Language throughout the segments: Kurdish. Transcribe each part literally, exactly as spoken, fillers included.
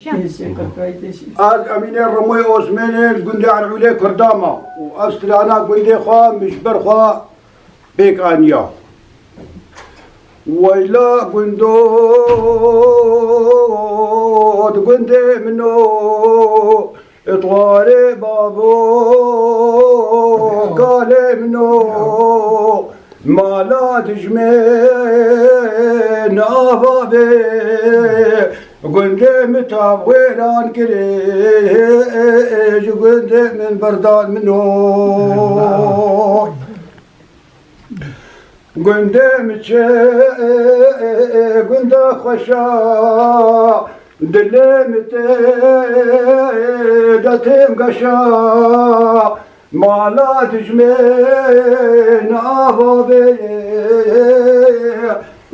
Ez Emînê Remoyê Osmanê li gundê Erûlê Kurdama û ev strana gundê xwe min ji ber xwe pêk aniya. Weyla gundo di gundê min o, di warê bavo kalê min o. Mala dijmin ava bê, gundê min tav wêran kirê, ji gundê min berdan min o. Gundê min çi gunda xweşa, dilê min tê de têm geşa. Mala dijmin ava bê,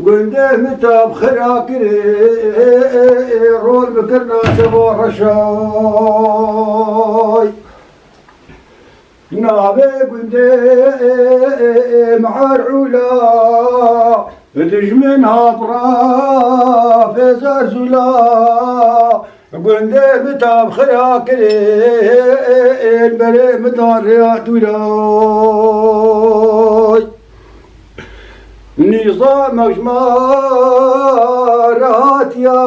gundê min tav xira kirê, rol bikirna şeva reşay. Navê gundê min Erûla, dijmin hat rafê Zerzûla. Gundê min tav xira kirê, berê min dan rêya dûray. Nîzamek ji me re hatiya,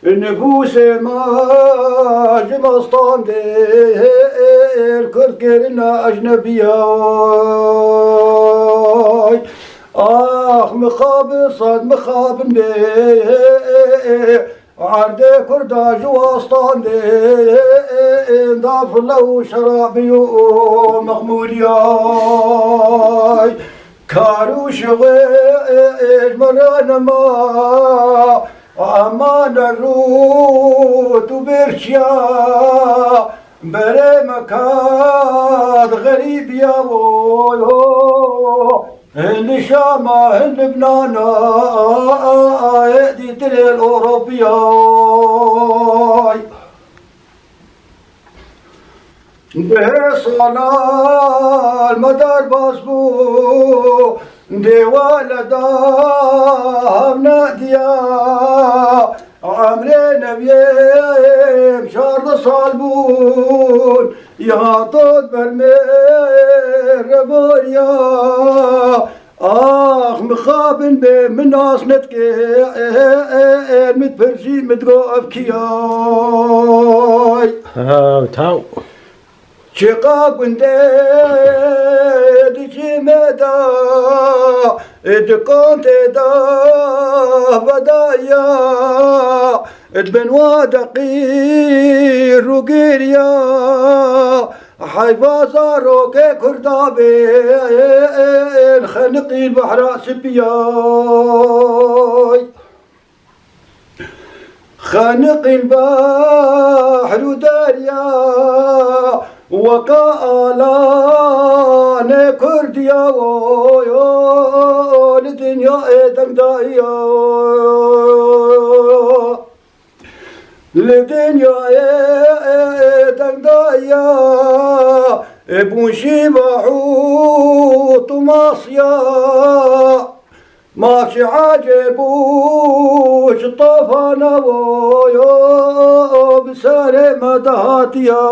nifûsê me ji me standê, kurd kirine ecnebiyay. Ax mixabin sed mixabin bê, Erdê Kurda ji wastandê da file û şerabî û mexmûriyay. Kar û şixê ji me re nema, ema nerût û bêrçiya, berê me kat xerîbiya wo. Hin li Şama, hin Libnana, êdî tirê li Ewropiyay. Dihê salan me derbas bû, dêwale da hev nediya. Emrê Nebiyê çardeh sal bûn, ya tot ber me re boriya. Ax mixabin bê, min nas nedike, min pirsî, min digo ev kiyay. Taw, taw. Çiqa gundê di cîmê de, di kontê de vedaya, di bin wa deqî rûgiriya, heyva zarokê Kurda bên, xeniqî behra sipiyay. Xeniqîn behr û derya, weka alanê Kurdiya wo, li dinyayê dengdayiya. Li dinyayê dengdayiya, bûn şîva û tumasiya. Mafşî ecêb û ji tofana wo yo bi serê me de hatiya.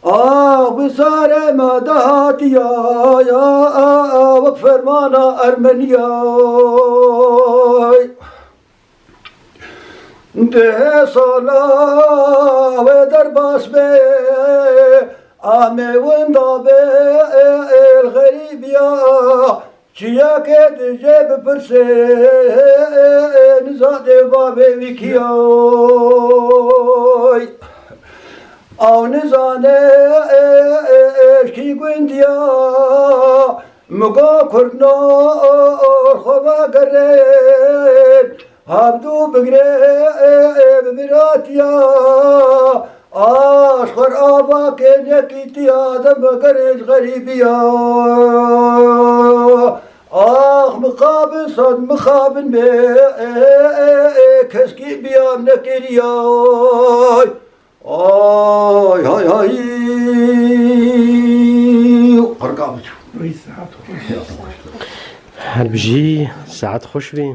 Ah, bi serê me de hatiya, ya, wek fermana Ermeniya. Dihê sala wê derbas bê, amê winda bê, êl xerîbiya. Çiyakê dijê bipirsê, nizadê bavê wî kiyay. Ew nizane ji kî gundiya, migo kurdno xwe vegerên. Hevdû bigre bi miratiya, aşqer avakên yekîtiya, dem vegerê ji xerîbiya. Ax mixabin sed mixabin bê, keskî biyam nekiriyay. Ay, hay, hay. Qirka biçû. Her bijî, saet xweş bî.